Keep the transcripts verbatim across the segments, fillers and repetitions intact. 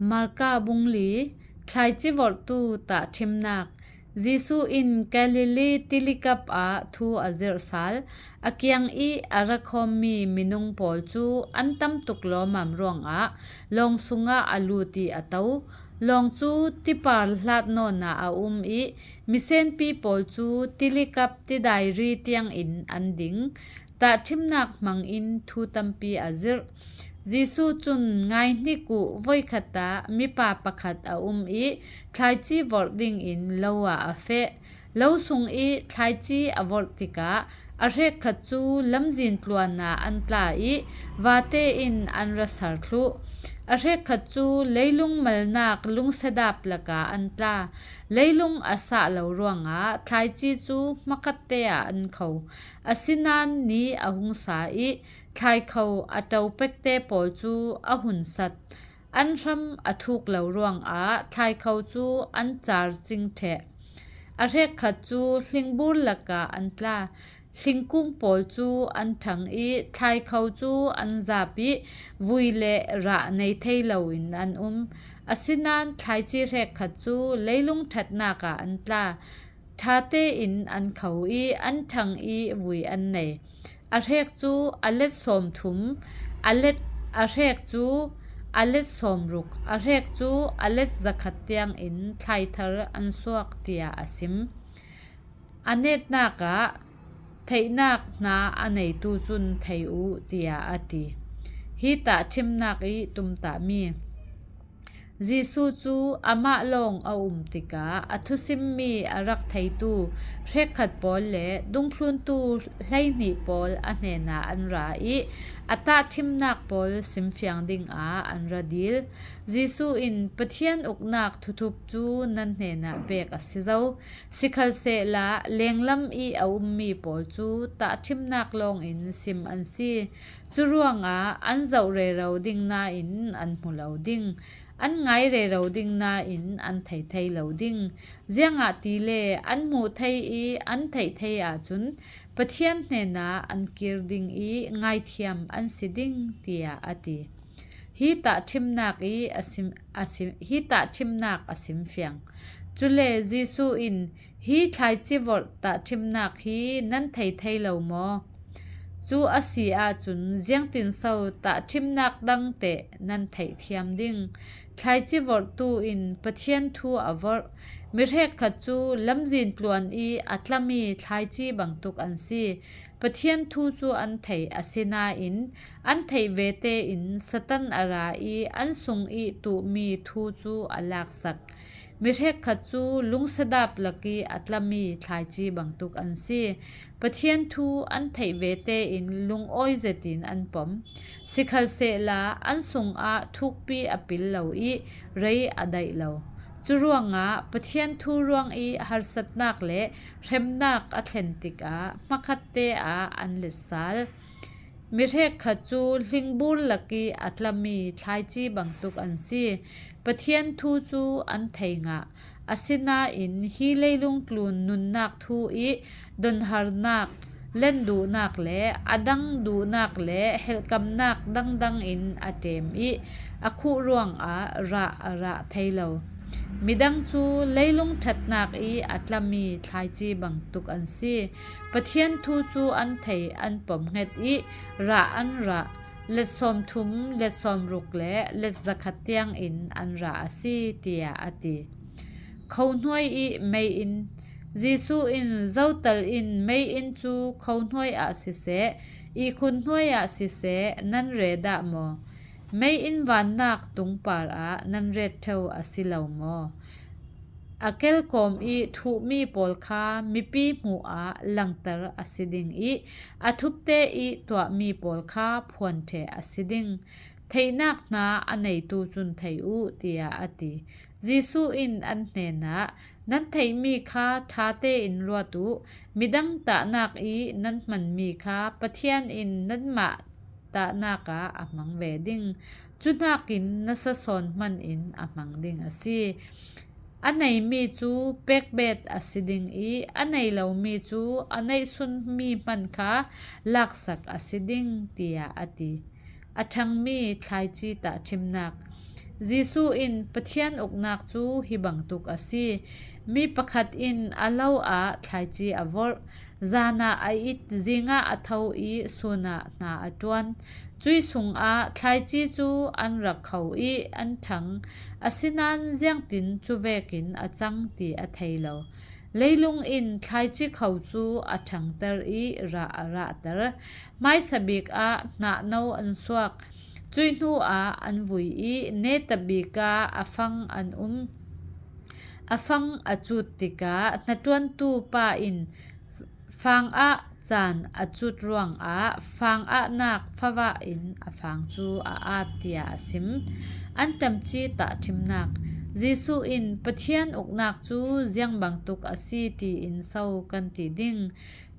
Marka bung li. Thlaici vorhtu tahṭhimnak. Jesuh in Galilee tilikap ah thu a zirh sal. A kiang i a ra khawmmi minung pawl cu an tam tuk lawmmam ruangah lawng sungah a lut i a to. Lawng cu tipar hlat nawn ah a um i misenpi pawl cu tilikap tidai ri tiangin an ding. Tahṭhimnak hmangin thu tampi a zirh. Jesuh cun, "Ngai hnik uh, voikhat ah mipa pakhat a um i thlaici vorh dingin lo ah a feh. Lo sung i thlaici a vorh tikah a hrekkhat cu lamzin tluan ah an tla i vate in an ra sar thluh. A hrekkhat cu leilung malnak lungsedap lakah an tla. Leilung a sah lo ruangah thlaici cu hmakhatte ah an kho. Asinain ni a hung sa i thlaikho a ṭo pekte pawl cu a hun sat. An hram a thuk lo ruangah thlaikho cu an car cing ṭheh. A hrekkhat cu hlingbur lakah an tla. Hlingkung pawl cu an ṭhang i thlaikho cu an zap i vui le rah nei thei loin an um. Asinain thlaici hrekkhat cu leilung ṭhatnak ah an tla. Ṭha tein an kho i an ṭhang i vui an nei. A hrek cu a let sawmthum, a let, a hrek cu a let sawmruk, a hrek cu a let zakhat tiangin thlaithar an suak," tiah a sim. A netnak ah theihnak hna a neitu cun thei uh, tiah a ti. Hi tahṭhimnak i tumtahmi. Jesuh cu amah lawng a um tikah a thusimmi a rak theitu hrekkhat pawl le dungthluntu hleihnih pawl a hnenah an ra i a tahṭhimnak pawl simfiang dingah an ra dil. Jesuh in, "Pathian uknak thuthup cu nan hnenah pek a si zo. Sikhalsehla lenglam i a ummi pawl cu tahṭhimnak lawngin sim an si. Cu ruangah an zoh rero ding nain an hmu lo ding, an ngai rero ding nain an thei thei lo ding. Ziangahtile an hmuh thei i an theih thei ahcun Pathian hnenah an kir ding i ngaithiam an si ding," tiah a ti. Hi tahṭhimnak i a sim, a sim, hi tahṭhimnak a simfiang. Cule Jesuh in, "Hi thlaici vorh tahṭhimnak hi nan thei thei lo maw? Cu a si ahcun ziangtinso tahṭhimnak dang teh nan theihthiam ding? Thlaici vorhtu in Pathian thu a vorh. Mi hrekkhat cu lamzin tluan i a tlami thlaici bangtuk an si. Pathian thu cu an thei, asinain an theih ve tein Satan a ra i an sung i tuhmi thu cu a laksak. Mi hrekkhat cu lungsedap lak i a tlami thlaici bangtuk an si. Pathian thu an theih ve tein lungawi zetin an pom. Sikhalsehla an sungah thukpi a pil lo i rei a daih lo. Cu ruangah Pathian thu ruang i harsatnak le hremnak a thlen tikah hmakhatte ah an letsal. Mi hrekkhat cu hlingbur lak i a tlami thlaici bangtuk an si. Pathian thu cu an thei ngah, asinain hi leilung tlun nunnak thu i donharnak, len duhnak le a dang duhnak le helhkamnak dangdang in a ṭem i a khuh ruangah rah a rah thei lo. Midang cu leilung ṭhatnak i a tlami thlaici bangtuk an si. Pathian thu cu an thei, an pom hnget i rah an rah. Let sawmthum, let sawmruk le let zakhat tiangin an rah a si," tiah a ti. Kho hnuai i mei-inn. Jesuh in, "Zotal in mei-inn cu kho hnuai ah siseh, ihkhun hnuai ah siseh, nan re dah maw? Mei-inn vannak tungpar ah nan ret ṭheo a si lo maw? A kelkawm i thuhmi pawl kha mipi hmuh ah langter a si ding i a thupte i tuahmi pawl kha phuan ṭheh a si ding. Theihnak hna a neitu cun thei uh," tiah a ti. Jesuh in an hnenah, "Nan theihmi kha ṭha tein ruat uh. Midang tahnak i nan hmanmi kha Pathian in nanmah tahnak ah a hmang ve ding. Cu hnakin nasa sawn hman in a hmang ding a si. A neimi cu pekbet a si ding i a nei lomi cu a neihsunmi hman kha laksak a si ding," tiah a ti. A ṭhangmi thlaici tahṭhimnak. Jesuh in, Pathian uknak cu hi bangtuk a si: Mi pakhat in a lo ah thlaici a vorh. Zan ah a it, zing ah a tho i sun ah hna a ṭuan. Cui sungah thlaici cu an rak kho i an ṭhang, asinain ziangtin cu vekin a cang ti a thei lo. Leilung in thlaici kho cu a ṭhangter i rah a rahter. Hmaisa bik ah hnahno an suak. Cui hnuah an vui i neta bik ah a fang an um. A fang a cut tikah hnaṭuantu pa in fang ah caan a cut ruangah fang ahnak favah in a fang cu a at, tiah a sim. An ṭamci Tahṭhimnak. Jesuh in, Pathian uknak cu ziang bangtuk a si tiin so kan ti ding?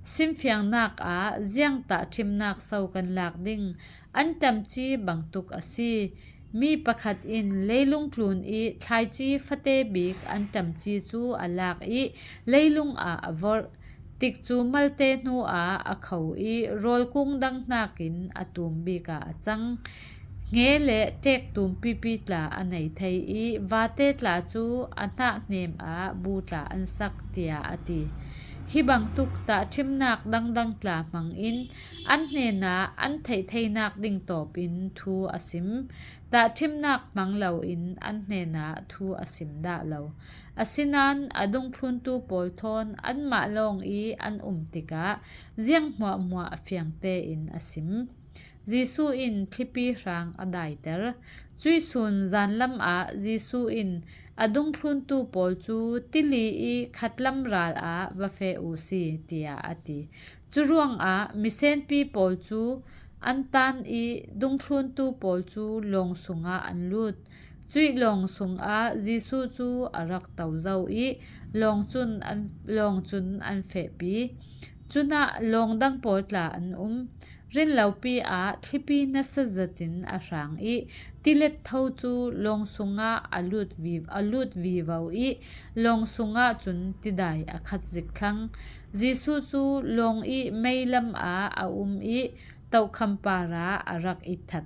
Simfiangnak ah ziang tahṭhimnak so kan lak ding? An ṭamci bangtuk a si: Mi pakhat in leilung tlun i thlaici fate bik an ṭamci cu a lak i leilung ah a vorh. Tikcu malte hnuah a kho i rawlkung dang hnakin a tum bik ah a cang. Hnge le ṭek tum pipi tla a nei thei i vate tla cu a hnahnem ah bu tla an sak, tiah a ti. Hi bangtuk tahṭhimnak dangdang tla hmangin an hnenah an theih theinak ding tawpin thu a sim. Tahṭhimnak hmang loin an hnenah thu a sim dah lo. Asinain a dungthluntu pawl thawn anmah lawng i an um tikah ziang hmuahhmuah fiang tein a sim. Jesuh in Thlipi Hrang a daiter. Cui sun zanlam ah Jesuh in a dungthluntu pawl cu tili i khatlam ral ah va feh u si, tiah a ti. Cu ruangah misenpi pawl cu an tan i dungthluntu pawl cu lawng sungah an lut. Cuih lawng sungah Jesuh cu a rak to zo i lawng cun an, lawng cun an fehpi. Cun ah lawng dang pawl tla an um. Rinlopi ah thlipi nasa zetin a hrang i tilet tho cu lawng sungah a lut vi, a lut vivo i lawng sungah cun tidai a khat zik thlang. Jesuh cu lawng i meilam ah a um i tohkham parah a rak i that.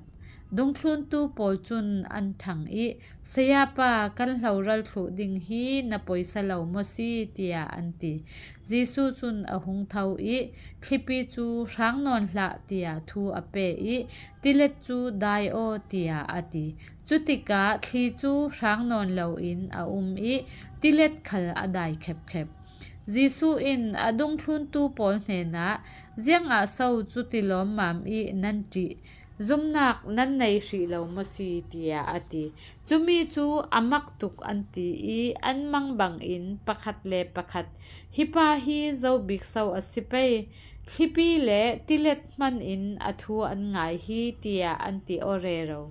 Dungthluntu pawl cun an ṭhang i, Sayapa, kan hloral thluh ding hi na poisa lo maw si? tiah an ti. Jesuh cun a hung tho i, Thlipi cu hrang nawn hlah, tiah thu a pek i, tilet cu dai aw, tiah a ti. Cutikah thli cu hrang nawn loin a um i, tilet khal a dai khepkhep. Jesuh in a dungthluntu pawl hnenah, Ziangah so cuti lawmmam i nan ṭih? Zumnak nan nei hrih lo maw si? tiah a ti. Cumi cu a mak tuk an ti i, an mang bangin pakhat le pakhat, Hi pa hi zo bik so a si pei! Thlipi le tilet hmanh in a thu an ngai hi, tiah an ti aw rero.